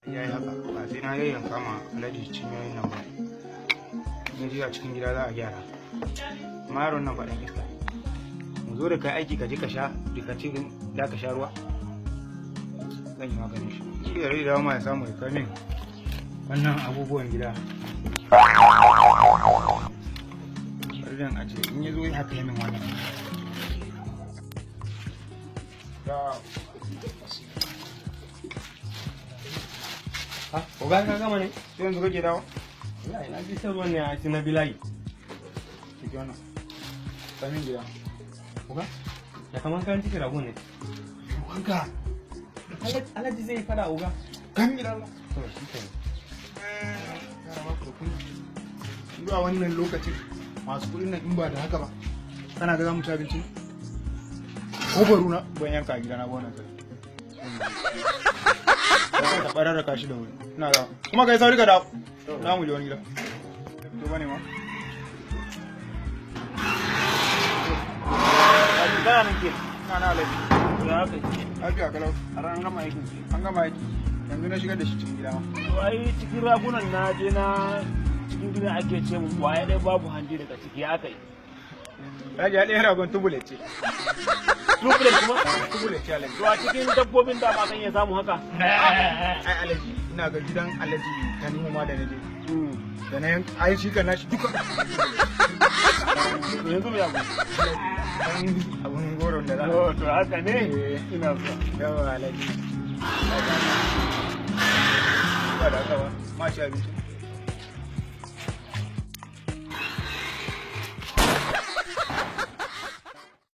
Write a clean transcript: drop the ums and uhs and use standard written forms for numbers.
Ya yi haka ba sai na yayyanka ma alhaji cinyoyin nan ba. Na je a cikin gida za a gyara. Amma yaron nan faɗan iska ne. Mu zo da kai aiki ka je ka sha, ka ce da ka sha ruwa. Zan yi maganin shi. Shi da rai dawo ma ya samu ya kai min wannan abubuwan gida. Bari dan aje in ya zo ya kai min wannan. Ha, oga ka gama ne? Sai yanzu kake dawo? Wallahi na ji shan ruwan ne a na bilayi. Ciki wannan. Kai min gida. Oga, ya kaman kan ciki rago ne. Wanka. Alhaji zai fada oga. Kai min gida Allah. To shi kenan. Zuwa wannan lokacin masu kuɗin nan in ba da haka ba kana ga za mu ci abinci ko baro na ban yanka a gidana ba wannan sai ka bararraka shi da wuri ina da kuma kai sauri ka dawo na mu je wani gida to bane ma Kana nan ke. ina na alaji Ya kai. lafiya kalau Har an gama aikin ke. an gama aiki yanzu na shigar da shi cikin gida ma To ai cikin ragunan na je na cikin gidan ake ce mun waye ɗaya babu hanji daga ciki ya kai. Alhaji ya ɗaya ragon tubule ce Tubule kuma? tubule ce alaji To a cikin dabbobin da ba kan iya samu haka. ai alaji ina ga gidan alaji ta nemo ma da na je da na yanka ai shi kan nashi duka To yanzu me abu? Abun goron da za To to haka ne? Eh. Ina so. Yawa alaji. Ba da haka ba, ma ci abinci.